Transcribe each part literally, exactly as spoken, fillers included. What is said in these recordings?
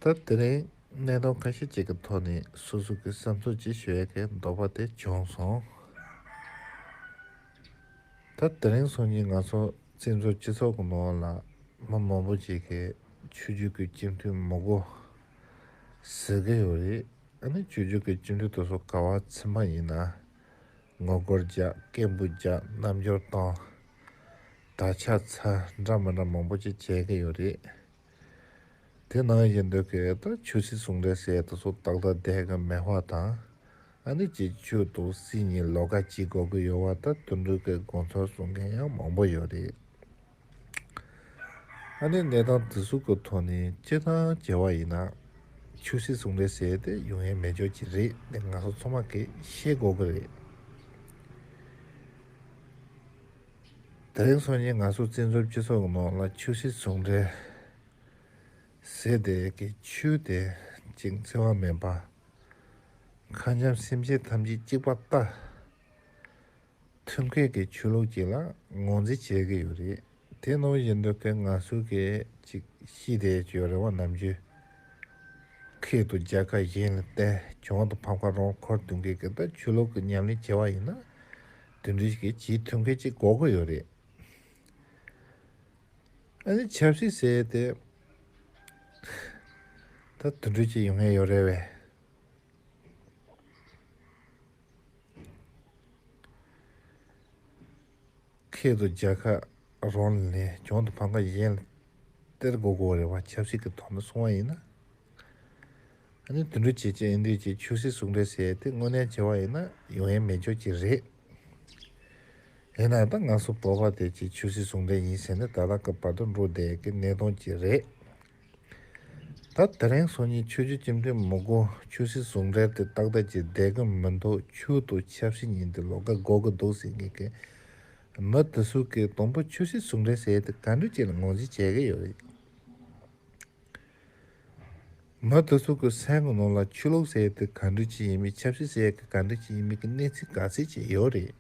ད་དེ་རིང་གནད་དོན་ཁ་ཤས་ཅིག་གི་ཐོག་ནས་སོ་སོ་གི་བསམ་ཚུལ་ཅིག་ཞུ་ཡས་ཀྱི་འདོད་པ་དེ་བྱུང་སོང་། ད་དེ་རིང་སང་ཉིན་ང་ཚོ་བཙན་བྱོལ་སྤྱི་ཚོགས་ཀྱི་ནང་ལ་མི་མང་པོ་ཅིག་གིས་ཆོས་བརྒྱུད་ཀྱི་སྤྱི་འཐུས་མི་དགོས་ཟེར་གྱི་ཡོད་རེད། ཨ་ནི་ཆོས་བརྒྱུད་ཀྱི་སྤྱི་འཐུས་དེ་ཚོ་ག་པར་ཕྱིན་པ་ཡིན་ན། ངོ་རྒོལ་རྒྱག་སྐད་འབོད་རྒྱག་རྣམ་འགྱུར་བཏང་། དར་ཆ་འཚལ་འདྲ་མི་འདྲ་མང་པོ་ཅིག་བྱེད་ཀྱི་ཡོད་རེད། དེ་ནང་བཞིན་དུ་གི་ད་ཆོས་སྲིད་ཟུང་འབྲེལ་ཟེར་དེ་ཚོ་ཏག་ཏག་བསྡད་ཀྱི་མེད་པ་དང་། ཨ་ནི་ཅིག་ཆོས་དང་སྲིད་གཉིས་ལོགས་ཀ་གཅིག་དགོས་ཀྱི་ཡོད་པ་ད་དེ་འདྲ་གི་དགོངས་ཚུལ་གསུང་མཁན་ཡང་མང་པོ་ཡོད་རེད། ཨ་ནི་གནས་སྟངས་དེ་ཚོ་གི་ཐོག་ནས་སྤྱིར་བཏང་བྱས་པ་ཡིན་ན། ཆོས་སྲིད་ཟུང་འབྲེལ་ཟེར་དེ་ཡོང་ཡས་མེད་ཆོག་ཅིག་རེད་དེ་ང་ཚོ་ཚང་མ་གིས་ཤེས་དགོས་ཀྱི་རེད། དེ་རིང་སང་ཉིན་ང་ཚོ་བཙན་བྱོལ་སྤྱི་ཚོགས་ཀྱི་ནང་ལ་ཆོས་སྲིད་ཟུང་འབྲེལ་ཟེར་དེ་གི་ཆོས་དེ་ཅིག་འཚེ་བ་མེད་པ། མཁའ་མཉམ་སེམས་ཅན་ཐམས་ཅད་གཅིག་པ་ལྟ། མཐུན་ཁེལ་གྱི་ཆོས་ལུགས་ཅིག་ལ་ངོས་འཛིན་བྱེད་ཀྱི་ཡོད་རེད། དེ་ནང་བཞིན་དུ་གི་ང་ཚོ་གི་ཅིག་ཤེས་བསྡད་ཀྱི་ཡོད་རེད་བ། ནམ་རྒྱུན་ཁྱེད་དང་རྒྱལ་ཁབ་གཞན་ལ་བརྟེན་གྱོང་དང་ཕམ་ཁ་རང་འཁུར་གཏོང་མཁན་གྱི་ད་ཆོས་ལུགས་ཀྱི་ཉམས་ལེན་བྱས་པ་ཡིན་ན། དེ་འདྲའི་ཞིག་གི་ཅིག་མཐུན་ཁེལ་ཅིག་དགོས་ཀྱི་ཡོད་རེད། ཨ་ནི་ཆབ་སྲིད་ཟེར་དེ་ད་དེ་འདྲ་ཅིག་ཡོང་ཡས་ཡོད་རེད་བས། ཁྱེད་དང་རྒྱལ་ཁབ་རང་ལ་ནས་གྱོང་དང་ཕམ་ཁ་གཞན་ལ་སྟེར་དགོས་དགོས་རེད་བ། ཆབ་སྲིད་ཀྱི་ཐོག་ནས་སོང་བ་ཡིན་ན། ཨ་ནི་དེ་འདྲ་བྱེད་ཀྱི་ཡིན་དུས་ཀྱི་ཆོས་སྲིད་ཟུང་འབྲེལ་ཟེར་དེ་དངོས་གནས་བྱས་པ་ཡིན་ན་ཡོང་ཡས་མེད་ཆོག་ཅིག་རེད། ཡིན་ན་ད་ང་ཚོ་བོད་པ་དེ་ཀྱི་ཆོས་སྲིད་ཟུང་འབྲེལ་ཡིན་ཟེར་ནས་ད་ལྟ་གི་བར་དུ་འགྲོ་བསྡད་ཀྱི་གནས་སྟངས་ཅིག་རེད། ད་དེ་རིང་སང་ཉིན་ཆོས་བརྒྱུད་སྤྱི་འཐུས་མི་དགོས། ཆོས་སྲིད་ཟུང་འབྲེལ་དེ་ཏག་ཏག་ཅིག་བསྡད་ཀྱི་མི་འདུག་ཆོས་དང་ཆབ་སྲིད་གཉིས་འདི་ལོགས་ཀ་དགོས་ཀྱི་འདུག་ཟེར་མཁན་གྱི་མི་དེ་ཚོ་གིས་དང་པོ་ཆོས་སྲིད་ཟུང་འབྲེལ་ཟེར་དེ་ག་འདྲ་ཅིག་ལ་ངོས་འཛིན་བྱེད་ཀྱི་ཡོད་རེད། མི་དེ་ཚོ་གི་སེམས་ཀྱི་ནང་ལ་ཆོས་ལུགས་ཟེར་དེ་ག་འདྲ་ཅིག་ཡིན་མིན། ཆབ་སྲིད་ཟེར་གི་ག་འདྲ་ཅིག་ཡིན་མིན་གྱི་གནས་ཚུལ་ག་ཚད་ཅིག་ཡོད་རེད།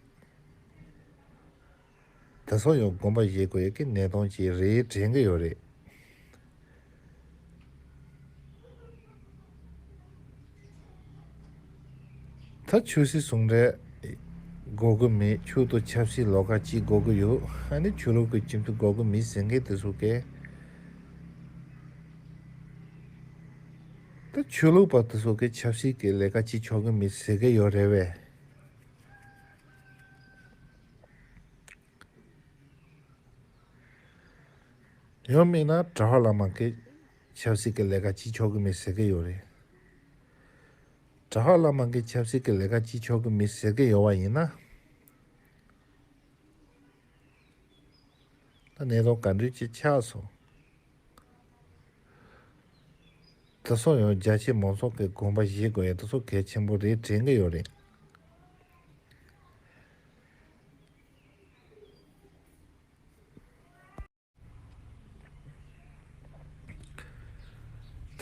དེ་ཚོ་ཡང་དགོངས་པ་བཞེས་དགོས་ཡས་ཀྱི་གནས་སྟངས་ཅིག་རེད་དྲན་གྱི་ཡོད་རེད། ད་ཆོས་སྲིད་ཟུང་འབྲེལ་དགོས་ཀྱི་མེད། ཆོས་དང་ཆབ་སྲིད་ལོགས་ཀ་གཅིག་དགོས་ཀྱི་ཡོད། ཨ་ནི་ཆོས་ལུགས་ཀྱི་སྤྱི་འཐུས་དགོས་ཀྱི་མེད་ཟེར་མཁན་དེ་ཚོ་གིས། ད་ཆོས་ལུགས་པ་དེ་ཚོ་གིས་ཆབ་སྲིད་ཀྱི་ལས་ཀ་བྱེད་ཆོག་གི་མེད་ཟེར་གྱི་ཡོད་རེད་བས། ཡང་མིན་ན་གྲྭ་པ་བླ་མ་གིས་ཆབ་སྲིད་ཀྱི་ལས་ཀ་བྱེད་ཆོག་གི་མེད་ཟེར་གྱི་ཡོད་རེད། གྲྭ་པ་བླ་མ་གིས་ཆབ་སྲིད་ཀྱི་ལས་ཀ་བྱེད་ཆོག་གི་མེད་ཟེར་གྱི་ཡོད་པ་ཡིན་ན། ད་གནས་སྟངས་ག་འདྲ་ཅིག་ཆགས་སོང་། དེ་ཚོ་ཡང་རྒྱ་ཆེ་མང་ཚོགས་ཀྱི་དགོངས་པ་བཞེས་དགོས་ཡ་དེ་ཚོ་གལ་ཆེན་པོ་རེད་དྲན་གྱི་ཡོད་རེད།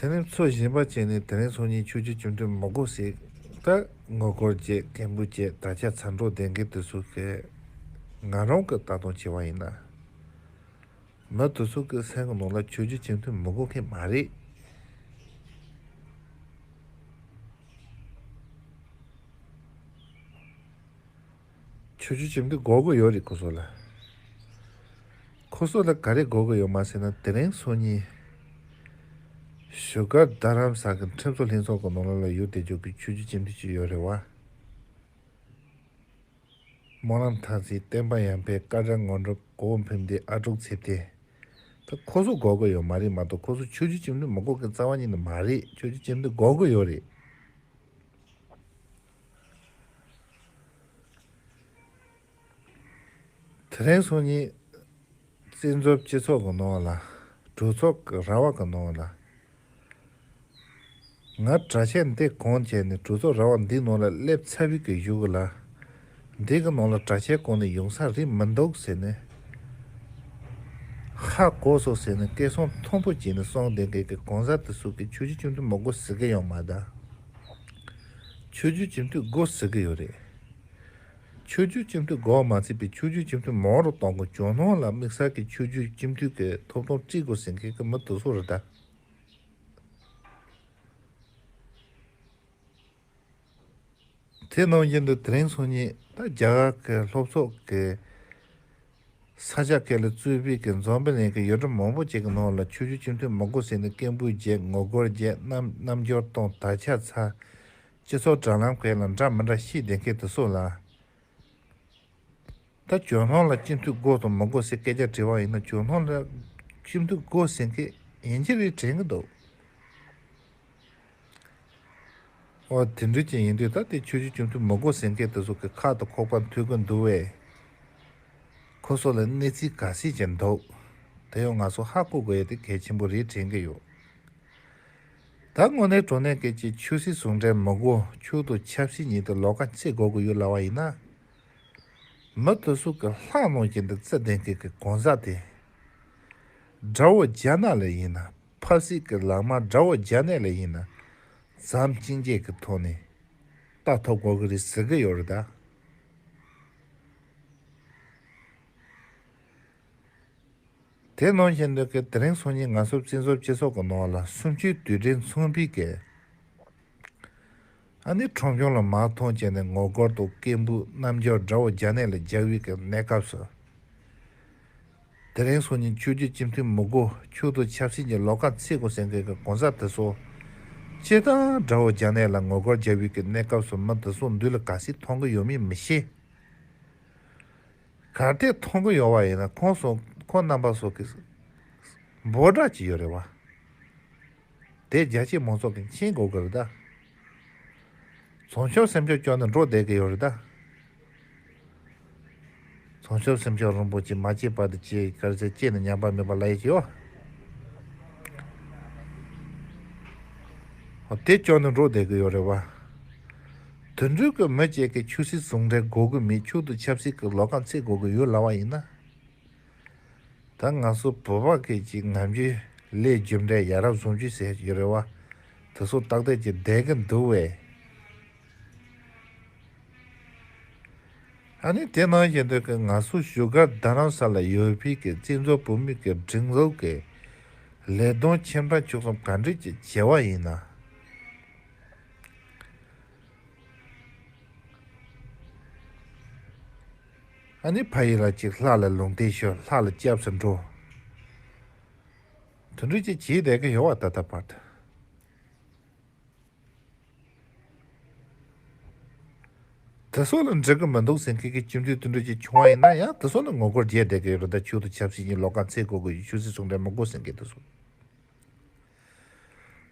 དེ་ནས་ཚོ་གཞན་པ་བྱས་ནས་དེ་རིང་སང་ཉིན་ཆོས་བརྒྱུད་སྤྱི་འཐུས་མི་དགོས་ཟེར། ད་ངོ་རྒོལ་བྱས་སྐད་འབོད་བྱས་དར་ཆ་འཚལ་འགྲོ་བསྡད་མཁན་དེ་ཚོ་གིས་ང་རང་གི་ལྟ་སྟངས་བྱས་པ་ཡིན་ན། མི་དེ་ཚོ་གི་སེམས་ཀྱི་ནང་ལ་ཆོས་བརྒྱུད་སྤྱི་འཐུས་མི་དགོས་མཁན་མ་རེད། ཆོས་བརྒྱུད་སྤྱི་འཐུས་དགོས་ཀྱི་ཡོད་རེད་ཁོ་ཚོ་ལ། ཁོ་ཚོ་ལ་ག་རེ་དགོས་ཀྱི་ཡོད་མ་ཟེར་ན་དེ་རིང་སང་ཉིན་བཞུགས་སྒར་རྡ་རམ་ས་གི་ཁྲིམས་བཟོ་ལྷན་ཚོགས་ཀྱི་ནང་ལོགས་ལ་ཡོད་བསྡད་རྒྱུ་གི་ཆོས་བརྒྱུད་སྤྱི་འཐུས་ཅིག་ཡོད་རེད་བ། སྨོན་ལམ་ཐར་རྩེ། བསྟན་པ་ཡར་འཕེལ། སྐལ་བཟང་དངོས་གྲུབ། གོ་བོ་ཕན་བདེ། ཨ་ཀྲུག་ཚེ་བརྟན། ད་ཁོ་ཚོ་དགོས་ཀྱི་ཡོད་མ་རེད་མ་གཏོགས་ཁོ་ཚོ་ཆོས་བརྒྱུད་སྤྱི་འཐུས་མི་དགོས་མཁན་རྩ་བ་ཉིད་ནས་མ་རེད། ཆོས་བརྒྱུད་སྤྱི་འཐུས་དགོས་ཀྱི་ཡོད་རེད། དེ་རིང་སང་ཉིན་བཙན་བྱོལ་སྤྱི་ཚོགས་ཀྱི་ནང་ལ་གྲོས་ཚོགས་ཀྱི་ར་བ་གི་ནང་ལ་ང་གྲྭ་ཆས་འདི་གོན་བྱས་ནས་གྲོས་ཚོགས་ར་བ་འདིའི་ནང་ལ་སླེབས་ཚར་བའི་གི་གཞུག་ལ། འདི་གི་ནང་ལ་གྲྭ་ཆས་གོན་ནས་ཡོང་ས་རེད་མི་འདུག་ཟེར་ནས་ཧ་གོ་སོང་ཟེར་ནས་སྐད་གསང་མཐོན་པོ་བྱས་ནས་གསུངས་བསྡད་མཁན་གི་གང་ཟག་དེ་ཚོ་གིས་ཆོས་བརྒྱུད་སྤྱི་འཐུས་མི་དགོས་ཟེར་གི་ཡོད་མ་རེད། ཆོས་བརྒྱུད་སྤྱི་འཐུས་དགོས་ཟེར་གི་ཡོད་རེད། ཆོས་བརྒྱུད་སྤྱི་འཐུས་དགོས་མ་ཚད་པའི་ཆོས་བརྒྱུད་སྤྱི་འཐུས་མང་རུ་གཏོང་དགོས། ཇོ་ནང་ལ་དམིགས་བསལ་གྱི་ཆོས་བརྒྱུད་སྤྱི་འཐུས་ཀྱི་ཐོབ་ཐང་སྤྲད་དགོས་ཟེར་མཁན་གྱི་མི་དེ་ཚོ་རེད་ད། དེ་ནང་བཞིན་དུ་དེ་རིང་སང་ཉིན་ད་རྒྱ་གར་གྱི་སློབ་ཚོགས་ཀྱི་ས་ཆ་ཁག་ལ་གཙོས་པའི་གི་འཛམ་བུ་གླིང་གི་ཡུལ་གྲུ་མང་པོ་ཅིག་གི་ནང་ལ་ཆོས་བརྒྱུད་སྤྱི་མཐུན་མི་དགོས་ཟེར་ནས་སྐད་འབོད་བྱས། ངོ་རྒོལ་བྱས། རྣམ་རྣམ་འགྱུར་དང་དར་ཁྱབ་ཚ། སྤྱི་ཚོགས་དྲ་ལམ་ཁག་ལ་འདྲ་མི་འདྲ་བཤད་བསྡད་མཁན་དེ་ཚོ་ལ། ད་ཇོ་ནང་ལ་སྤྱི་འཐུས་དགོས་དང་མི་དགོས་ཟེར་སྐད་ཆ་དྲིས་པ་ཡིན་ན། ཇོ་ནང་ལ་སྤྱི་འཐུས་དགོས་ཟེར་མཁན་ཡིན་གྱི་རེད་དྲན་གྱི་འདུག། འོ་དེ་འདྲ་ཅིག་ཡིན་དུས་ད་དེ་ཆོས་བརྒྱུད་སྤྱི་འཐུས་མི་དགོས་ཟེར་མཁན་དེ་ཚོ་གི་ཁ་དང་ཁོག་པ་མཐུད་ཀྱི་འདུག་བས། ཁོ་ཚོ་ལ་གནས་ཚུལ་ག་ཚད་ཅིག་འདུག། དེ་ཡང་ང་ཚོ་ཧ་གོ་དགོས་ཡ་དེ་གལ་ཆེན་པོ་རེད་དྲན་གྱི་ཡོད། ད་དངོས་གནས་དྲང་གནས་སྐད་ཆ་ཆོས་སྲིད་ཟུང་འབྲེལ་མི་དགོས། ཆོས་དང་ཆབ་སྲིད་གཉིས་དེ་ལོགས་ཀ་ཕྱེ་དགོས་ཀྱི་ཡོད་ལབ་པ་ཡིན་ན། མི་དེ་ཚོ་གི་ལྷག་ནང་བཞིན་དུ་བརྩི་ལྡན་སྐད་ཀྱི་གང་ཟག་དེ། དགྲ་བོ་རྒྱ་ནག་ལ་ཡིན་ན། ཕ་སྲིད་ཀྱི་ལག་དམར་དགྲ་བོ་རྒྱ་ནག་ལ་ཡིན་ན། ཟམ་གཅིག་འགྱེད་ཀྱི་ཐོག་ནས་ལྟ་ཐུབ་དགོས་ཀྱི་རེད་ཟེར་གྱི་ཡོད་རེད་ད། དེ་ནང་བཞིན་དུ་གི་དེ་རིང་སང་ཉིན་ང་ཚོ་བཙན་བྱོལ་སྤྱི་ཚོགས་ཀྱི་ནང་ལ་གསུམ་བཅུའི་དུས་དྲན་མཚོན་པའི་གི། ཨ་ནི་ཁྲོམ་གཞུང་ལ་མར་ཐོན་བྱས་ནས་ངོ་རྒོལ་དང་སྐད་འབོད། རྣམ་འགྱུར་དགྲ་བོ་རྒྱ་ནག་ལ་རྒྱག་པའི་གི་གནས་སྐབས་སུ། དེ་རིང་སང་ཉིན་ཆོས་བརྒྱུད་སྤྱི་མཐུན་མི་དགོས། ཆོས་དང་ཆབ་སྲིད་ཀྱི་ལོགས་ཀ་ཕྱེ་དགོས་ཟེར་མཁན་གྱི་གང་ཟག་དེ་ཚོ། སྤྱིར་བཏང་དགྲ་བོ་རྒྱ་ནག་ལ་ངོ་རྒོལ་རྒྱག་པའི་གི་གནས་སྐབས་སུ་མི་དེ་ཚོ་མདུན་ལ་ག་ཚད་མཐོང་གི་ཡོད་མེད་མི་ཤེས། གལ་ཏེ་མཐོང་གི་ཡོད་པ་ཡིན་ན་ཁོང་ཚོ་ཁོང་རྣམ་པ་ཚོ་གི་འབོད་སྒྲ་ཅིག་ཡོད་རེད་བ། དེ་རྒྱ་ཆེ་མང་ཚོགས་ཀྱིས་མཁྱེན་དགོས་ཀྱི་རེད་ད། བྱང་ཆུབ་སེམས་མཆོག་སྐྱོན་ནས་འགྲོ་བསྡད་ཀྱི་ཡོད་རེད་ད། བྱང་ཆུབ་སེམས་མཆོག་རིན་པོ་ཆེ་མ་སྐྱེས་བར་དུ་སྐྱེ་གར་ཚེ་སྐྱེས་ནས་ཉམས་པ་མེད་པ་ལ་ཡི་ཡོད། དེ་སྐྱོན་ནས་འགྲོ་བསྡད་ཀྱི་ཡོད་རེད་བ། དེ་འདྲའི་གི་མི་གཅིག་གིས་ཆོས་སྲིད་ཟུང་འབྲེལ་དགོས་ཀྱི་མེད། ཆོས་དང་ཆབ་སྲིད་ཀྱི་ལོགས་ཀ་ཕྱེ་དགོས་ཀྱི་ཡོད་ལབ་པ་ཡིན་ན། ད་ང་ཚོ་བོད་པ་སྐད་ཀྱི་ངམ་རྒྱུད་ལས་རྒྱུ་འབྲས་ཡ་རབས་བཟང་རྒྱུ་ཟེར་གྱི་རེད་བ། དེ་ཚོ་ཏག་ཏག་ཅིག་བསྡད་ཀྱི་འདུག་བས། ཨ་ནི་དེ་ནང་བཞིན་དུ་གི་ང་ཚོ་བཞུགས་སྒར་རྡ་རམ་ས་ལ་ཡོད་པའི་གི་བཙན་བྱོལ་བོད་མི་གི་སྒྲིག་འཛུགས་ཀྱི་ལས་དོན་ཁྱིམ་ཚང་ཆོལ་གསུམ་ག་འདྲ་ཅིག་བྱས་པ་ཡིན་ན། ཨ་ནི་ཕ་ཡུལ་ལ་ཅིག་ལྷ་ལ་ལུང་བསྟན་ཞུ། ལྷ་ལ་སྐྱབས་སུ་འགྲོ། དེ་འདྲ་ཅིག་བྱས་བསྡད་ཀྱི་ཡོད་པ་ད་ལྟ་བར་དུ། དེ་ཚོ་ལ་འགྲིག་གི་མི་འདུག་ཟེར་མཁན་གྱི་སྤྱི་འཐུས་དེ་འདྲ་ཅིག་བྱུང་བ་ཡིན་ན་ཡང་དེ་ཚོ་ལ་ངོ་རྒོལ་བྱས་བསྡད་ཀྱི་ཡོད་རེད། ད་ཆོས་དང་ཆབ་སྲིད་གཉིས་ལོགས་ཀ་ཕྱེ་དགོས་ཀྱི་ཡོད། ཆོས་སྲིད་ཟུང་འབྲེལ་མི་དགོས་ཟེར་མཁན་དེ་ཚོ།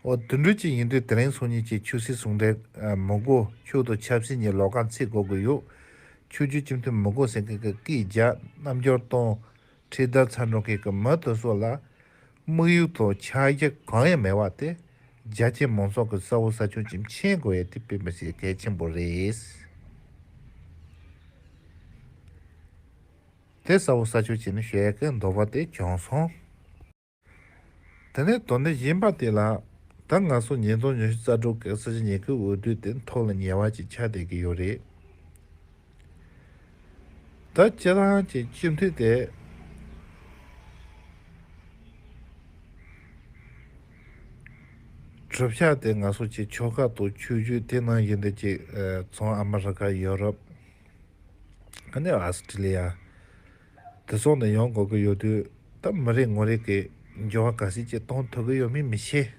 འོ་དེ་འདྲ་ཅིག་ཡིན་དུས་དེ་རིང་སང་ཉིན་གྱི་ཆོས་སྲིད་ཟུང་འབྲེལ་མི་དགོས། ཆོས་དང་ཆབ་སྲིད་གཉིས་ལོགས་ཀ་ཕྱེ་དགོས་ཀྱི་ཡོད། ཆོས་བརྒྱུད་སྤྱི་མཐུན་མི་དགོས་ཟེར་མཁན་གྱི་སྐད་རྒྱག། རྣམ་འགྱུར་གཏོང་། ཁྲིད་དར་འཚོལ་འགྲོ་མཁན་གྱི་མི་དེ་ཚོ་ལ་དམིགས་ཡུལ་དང་ཆ་རྐྱེན་གང་ཡང་མེད་པ་དེ་རྒྱ་ཆེ་མང་ཚོགས་ཀྱིས་གསལ་བོ་གསལ་ཆོད་ཅིག་མཁྱེན་དགོས་ཡ་དེ་དཔེ་མི་སྲིད་གལ་ཆེན་པོ་རེད། དེ་གསལ་བོ་གསལ་ཆོད་བྱས་ནས་ཞུ་ཡ་གི་འདོད་པ་དེ་བྱུང་སོང་། དེ་ནས་དོན་དག་གཞན་པ་དེ་ལ། ད་ང་ཚོ་ཉིས་སྟོང་ཉི་ཤུ་རྩ་དྲུག་གི་སྲིད་སྤྱི་ཉི་ཤུའི་འོས་བསྡུ་དེ་ཐོག་ལ་ཉེ་བ་ཅིག་ཆགས་བསྡད་ཀྱི་ཡོད་རེད། ད་སྤྱིར་བཏང་གི་སྤྱི་འཐུས་དེ་གྲུབ་ཆ་དེ་ང་ཚོ་གི་ཆོལ་ཁ་དང་ཆོས་བརྒྱུད། དེ་ནང་བཞིན་དུ་གི་ཨ་བྱང་ཨ་མི་རི་ཀ། ཡོ་རོབ། ཨ་ནི་ཨོ་སི་ཀྲི་ལི་ཡ། དེ་སོགས་ནས་ཡོང་དགོས་ཀྱི་ཡོད་དུས། ད་མི་རེ་ངོ་རེ་གིས་འགྱུར་བ་ག་ཚད་ཅིག་གཏོང་ཐུབ་ཀྱི་ཡོད་མེད་མི་ཤེས།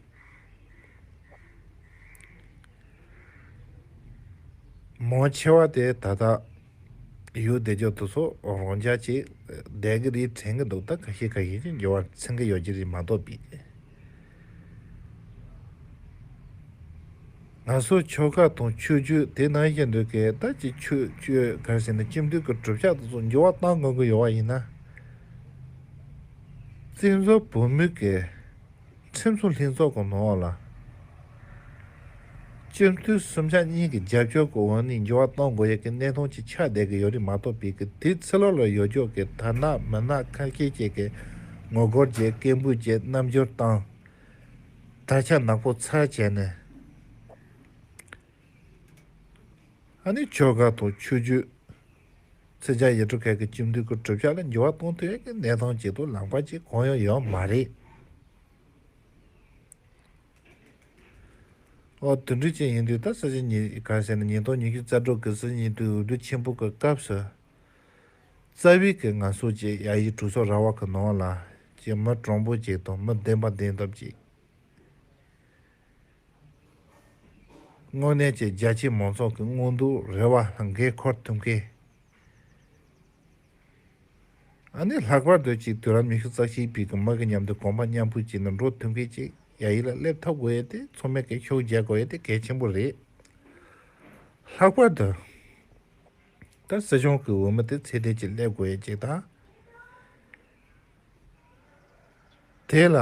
མང་ཆེ་བ་དེ་ད་ལྟ་ཡོད་བསྡད་རྒྱུ་དེ་ཚོ་རང་རྐྱ་ཅིག་བསྡད་ཀྱི་རེད་དྲན་གྱི་འདུག། ད་ཁ་ཤས་ཁ་ཤས་ཀྱིས་འགྱུར་བ་ཕྱིན་གྱི་ཡོད་ཀྱི་རེད་མ་གཏོགས་པའི། ང་ཚོ་ཆོལ་ཁ་དང་ཆོས་བརྒྱུད། དེ་ནང་བཞིན་དུ་གི་ད་ཅིག་ཆོས་ཆོས་ག་རེ་ཟེར་ན། སྤྱི་འཐུས་ཀྱི་གྲུབ་ཆ་དེ་ཚོ་འགྱུར་བ་གཏང་དགོས་ཀྱི་ཡོད་པ་ཡིན་ན། བཙན་བྱོལ་བོད་མིའི་གི་ཁྲིམས་བཟོ་ལྷན་ཚོགས་ཀྱི་ནང་ལ་སྤྱི་འཐུས་གསུམ་ཆ་གཉིས་ཀྱི་རྒྱབ་སྐྱོར་གྱི་འོག་ནས་འགྱུར་བ་གཏང་དགོས་ཡ་གི་གནས་སྟངས་ཅིག་ཆགས་བསྡད་ཀྱི་ཡོད་རེད་མ་གཏོགས་པའི་གི། དེའི་ཕྱི་ལོགས་ལ་ཡོད་རྒྱུ་གི་དར་ནག་མི་ནག་ཁ་ཤས་ཅིག་གིས་ངོ་རྒོལ་བྱས། སྐད་འབོད་བྱས། རྣམ་འགྱུར་བཏང་། དར་ཁྱབ་ནག་པོ་ཚ་བྱས་ནས། ཨ་ནི་ཆོལ་ཁ་དང་ཆོས་བརྒྱུད། ཕྱི་རྒྱལ་ཡུལ་གྲུ་ཁག་གི་སྤྱི་འཐུས་ཀྱི་གྲུབ་ཆ་ལ་འགྱུར་བ་གཏོང་ཐུབ་ཡ་གི་གནས་སྟངས་ཅིག་དང་ལམ་ཁ་ཅིག་གང་ཡང་ཡོད་མ་རེད། ཨོ་དེ་འདྲ་ཅིག་ཡིན་དུས་ད་སྲིད་སྤྱི་ཉིན་ག་རེ་ཟེར་ན་ཉིས་སྟོང་ཉི་ཤུ་རྩ་དྲུག་གི་སྲིད་སྤྱི་ཉིན་དུས་འོས་བསྡུ་ཆེན་པོ་གི་སྐབས་སུ། རྩ་བའི་གི་ང་ཚོ་ཅིག་ཡ་ཡི་གྲོས་ཚོགས་ར་བ་གི་ནང་ལ་ཅིག་མི་དྲང་པོ་ཅིག་དང་མི་བདེན་པ་བདེན་སྟོབས་ཅིག་དངོས་གནས་ཀྱི་རྒྱ་ཆེ་མང་ཚོགས་ཀྱི་མངོན་འདོད་རེ་བ་འགན་འཁུར་ཐུབ་མཁན། ཨ་ནི་ལྷག་པར་དུ་ཅིག་དུས་རབས་ཉི་ཤུ་རྩ་གཅིག་པའི་གི་མི་གི་མཉམ་དུ་གོམ་པ་མཉམ་སྤོས་བྱས་ནས་འགྲོ་ཐུབ་མཁན་ཅིག་ཡ་ཡི་ལ་སླེབས་ཐུབ་དགོས་ཡས་དེ་ཚང་མས་ཀྱི་ཤུགས་རྒྱག་དགོས་ཡས་དེ་གལ་ཆེན་པོ་རེད། ལྷག་པར་དུ་ད་སྲིད་སྐྱོང་གི་འོས་མི་དེ་ཚད་ལྡན་ཅིག་སླེབས་དགོས་ཡས་ཅིག་དང་། དེ་ལ།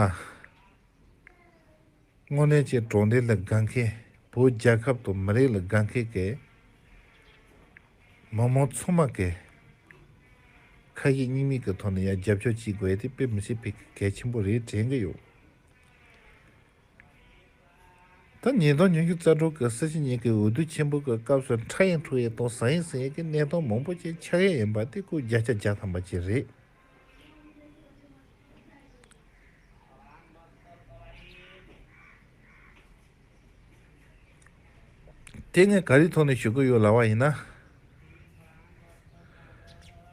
དངོས་གནས་ཀྱི་དྲང་བདེན་ལ་དགའ་མཁན། བོད་རྒྱལ་ཁབ་དང་མི་རིགས་ལ་དགའ་མཁན་གྱི་མི་མང་ཚང་མ་གི་ཁ་ཞེ་གཉིས་མེད་ཀྱི་ཐོག་ནས་ཡང་རྒྱབ་སྐྱོར་བྱེད་དགོས་ཡས་དེ་དཔེ་མི་སྲིད་པའི་གལ་ཆེན་པོ་རེད་དྲན་གྱི་ཡོད། ད་ཉིས་སྟོང་ཉི་ཤུ་རྩ་དྲུག་གི་སྲིད་སྤྱི་ཉིད་ཀྱི་འོས་བསྡུ་ཆེན་པོ་གི་སྐབས་སུ་ཁྲ་ཡི་འཁྲུག་ཡི་དང་ཟ་ཡི་ཟིང་ཡི་གི་གནས་སྟངས་མང་པོ་ཅིག་ཆགས་ཡི་ཡིན་པ་དེ་སྐུ་བརྒྱ་ཆ་བརྒྱ་ཐམ་པ་ཅིག་རེད། དེ་ངས་ག་རེའི་ཐོག་ནས་ཞུ་གི་ཡོད་ལབ་པ་ཡིན་ན།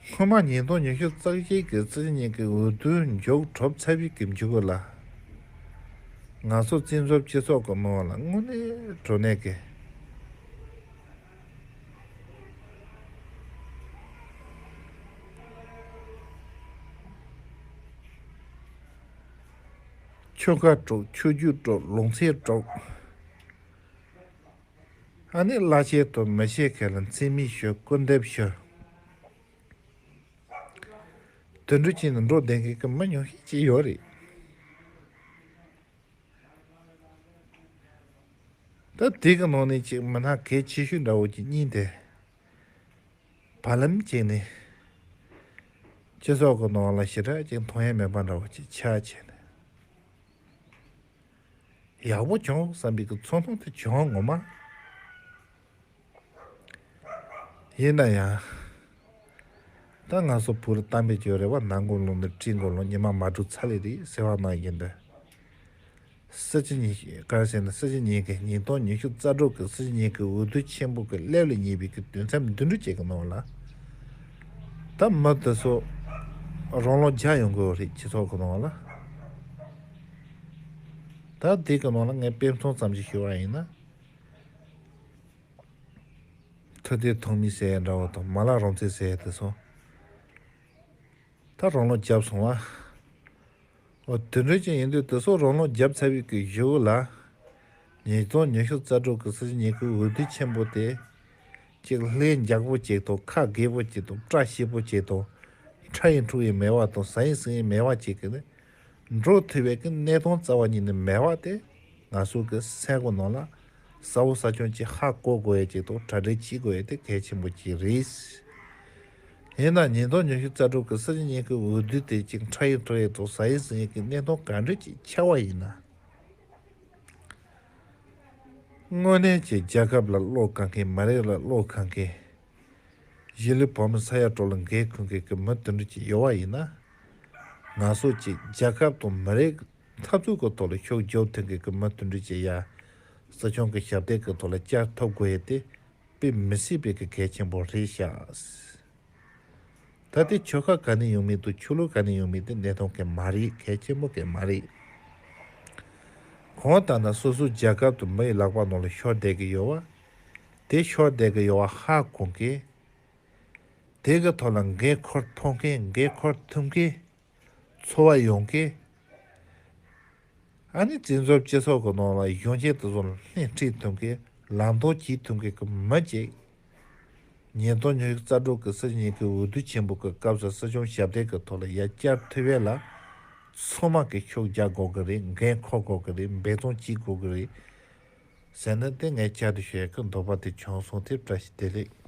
སྔོན་མ་ཉིས་སྟོང་ཉི་ཤུ་རྩ་གཅིག་གི་སྲིད་སྤྱི་ཉིད་ཀྱི་འོས་བསྡུ་མཇུག་གྲུབ་ཚར་བའི་གི་མཇུག་ལ། ང་ཚོ་བཙན་བྱོལ་སྤྱི་ཚོགས་ཀྱི་ནང་ལ་དངོས་གནས་དྲང་གནས་ཀྱི། ཆོལ་ཁ་དཀྲུག་ཆོས་བརྒྱུད་དཀྲུག་ལུང་ཚན་དཀྲུག་ཨ་ནི་བླ་ཆེན་དང་མི་ཆེན་ཁག་ལ་མཚན་སྨད་ཞུ་སྐུར་འདེབས་ཞུ། དུད་འགྲོ་བྱས་ནས་འགྲོ་བསྡད་མཁན་གྱི་མི་ཉུང་ཤས་ཅིག་ཡོད་རེད། ད་དེ་གི་ནང་ནས་ཅིག་མི་སྣ་གལ་ཆེ་ཤོས་འདྲ་བོ་ཅིག་གཉིས་དེ། བར་ལམ་ཅིག་ནས་སྤྱི་ཚོགས་ཀྱི་ནང་ལ་ཞེ་དྲག་ཅིག་མཐོང་ཡ་མེད་པ་འདྲ་བོ་ཅིག་ཆགས་བྱས་ནས། ཡག་པོ་བྱུང་བསམ་པའི་གི་ཚོར་སྣང་དེ་བྱུང་ངོ་མ། ཡིན་ན་ཡང་། ད་ང་ཚོ་བོད་རིགས་གཏམ་དཔེ་ཅིག་ཡོད་རེད་བ། ནང་མགོ་ལོག་ནས་གྲི་མགོ་ལོག་ཉི་མ་མ་དྲོས་ཚ་ལས་རེད་ཟེར་བ་ནང་བཞིན་དུ། སྲིད་སྤྱི་ཉིད་ག་རེ་ཟེར་ན་སྲིད་སྤྱི་ཉིད་ཀྱི་ཉིས་སྟོང་ཉི་ཤུ་རྩ་དྲུག་གི་སྲིད་སྤྱི་ཉིད་ཀྱི་འོས་བསྡུ་ཆེན་པོ་གི་སླེབས་ལ་ཉེ་བའི་གི་དུས་མཚམས་འདི་འདྲ་ཅིག་གི་ནང་ལ། ད་མི་དེ་ཚོ་རང་ལོ་བརྒྱ་ཡོང་གི་ཡོད་རེད་སྤྱི་ཚོགས་གི་ནང་ལ། ད་དེ་གི་ནང་ལ་ངས་དཔེ་མཚོན་ཙམ་ཞིག་ཞུ་བ་ཡིན་ན། ཐུབ་བསྟན་ཐོགས་མེད་ཟེར་ཡ་འདྲ་བོ་དང་མ་ལགས་རང་བཙན་ཟེར་ཡ་དེ་ཚོ། ད་རང་ལོ་བརྒྱབ་སོང་བ། འོ་དེ་འདྲ་ཅིག་ཡིན་དུས་དེ་ཚོ་རང་ལོ་བརྒྱབ་ཚར་བའི་གི་གཞུག་ལ། ཉིས་སྟོང་ཉི་ཤུ་རྩ་དྲུག་གི་སྲིད་སྤྱི་ཉིད་ཀྱི་འོས་བསྡུ་ཆེན་པོ་དེ། ཅིག་ལྷད་མགྱོགས་པོ་ཅིག་དང་ཁ་རྒས་པོ་ཅིག་དང་བཀྲ་ཤིས་པོ་ཅིག་དང་། ཁྲ་ཡི་འཁྲུག་ཡི་མེད་པ་དང་ཟ་ཡི་ཟིང་ཡི་མེད་པ་ཅིག་གི་ནི། འགྲོ་ཐུབ་པའི་གི་གནས་སྟངས་རྩ་བ་ཉིད་ནས་མེད་པ་དེ། ང་ཚོ་གི་སེམས་ཀྱི་ནང་ལ་གསལ་པོ་གསལ་རྐྱང་ཅིག་ཧ་གོ་དགོས་ཡ་ཅིག་དང་གྲ་སྒྲིག་བྱེད་དགོས་ཡ་དེ་གལ་ཆེན་པོ་ཅིག་རེད། ཡིན་ན་ཉིས་སྟོང་ཉི་ཤུ་རྩ་དྲུག་གི་སྲིད་སྤྱི་ཉིད་ཀྱི་འོས་བསྡུ་དེ་ཅིག་ཁྲ་ཡི་འཁྲུག་ཡི་དང་ཟ་ཡི་ཟིང་ཡི་གི་གནས་སྟངས་ག་འདྲ་ཅིག་ཆགས་པ་ཡིན་ན། དངོས་གནས་ཀྱི་རྒྱལ་ཁབ་ལ་བློ་གང་མཁན་མི་རིགས་ལ་བློ་གང་མཁན། གཞིས་ལུས་བོད་མི་ས་ཡ་དྲུག་ལ་འགན་འཁུར་མཁན་གྱི་མི་དེ་འདྲ་ཅིག་ཡོད་པ་ཡིན་ན། ང་ཚོ་ཅིག་རྒྱལ་ཁབ་དང་མི་རིགས་འཐབ་རྩོད་ཀྱི་ཐོག་ལ་ཤུགས་རྒྱོབ་ཐུབ་མཁན་གྱི་མི་དེ་འདྲ་ཅིག་ཡ། སྲིད་སྐྱོང་གི་ཞབས་སྟེགས་ཀྱི་ཐོག་ལ་བཅར་ཐུབ་དགོས་ཡས་དེ་དཔེ་མི་སྲིད་པའི་གི་གལ་ཆེན་པོ་རེད་ཤག་ད་ལྟའི་ཆོལ་ཁ་ག་ནས་ཡོང་མིན་དང་ཆོས་ལུགས་ག་ནས་ཡོང་མིན་དེ་གནས་སྟངས་གལ་མ་རེད། གལ་ཆེན་པོ་གལ་མ་རེད། གང་ལྟར་ན་སོ་སོའི་རྒྱལ་ཁབ་དང་མི་ཡི་ལག་པ་ནང་ལ་ཤོར་བསྡད་ཀྱི་ཡོད་པ། དེ་ཤོར་བསྡད་ཀྱི་ཡོད་པ་ཧ་གོ་མཁན། དེ་གི་ཐོག་ལ་འགན་འཁུར་ཐུབ་མཁན་འགན་འཁུར་ཐུབ་མཁན། ཚོར་བ་ཡོང་མཁན། ཨ་ནི་བཙན་བྱོལ་སྤྱི་ཚོགས་ཀྱི་ནང་ལ་གཞོན་སྐྱེས་དེ་ཚོ་ལ་སྣེ་ཁྲིད་ཐུབ་མཁན་ལམ་སྟོན་བྱེད་ཐུབ་མཁན་གྱི་མི་ཅིག་ཉིས་སྟོང་ཉི་ཤུ་རྩ་དྲུག་གི་སྲིད་སྤྱི་ཉིད་ཀྱི་འོས་བསྡུ་ཆེན་པོ་གི་སྐབས་སུ་སྲིད་སྐྱོང་ཞབས་སྟེགས་ཀྱི་ཐོག་ལ་ཡར་བཅར་ཐུབ་ཡས་ལ་ཚང་མ་གིས་ཤུགས་རྒྱག་དགོས་ཀྱི་རེད། འགན་འཁུར་དགོས་ཀྱི་རེད། འབད་བརྩོན་བྱེད་དགོས་ཀྱི་རེད་ཟེར་ནས་དེ་ངས་བསྐྱར་དུ་ཞུ་ཡས་ཀྱི་འདོད་པ་དེ་བྱུང་སོང་། དེ་བཀྲ་ཤིས་བདེ་ལེགས།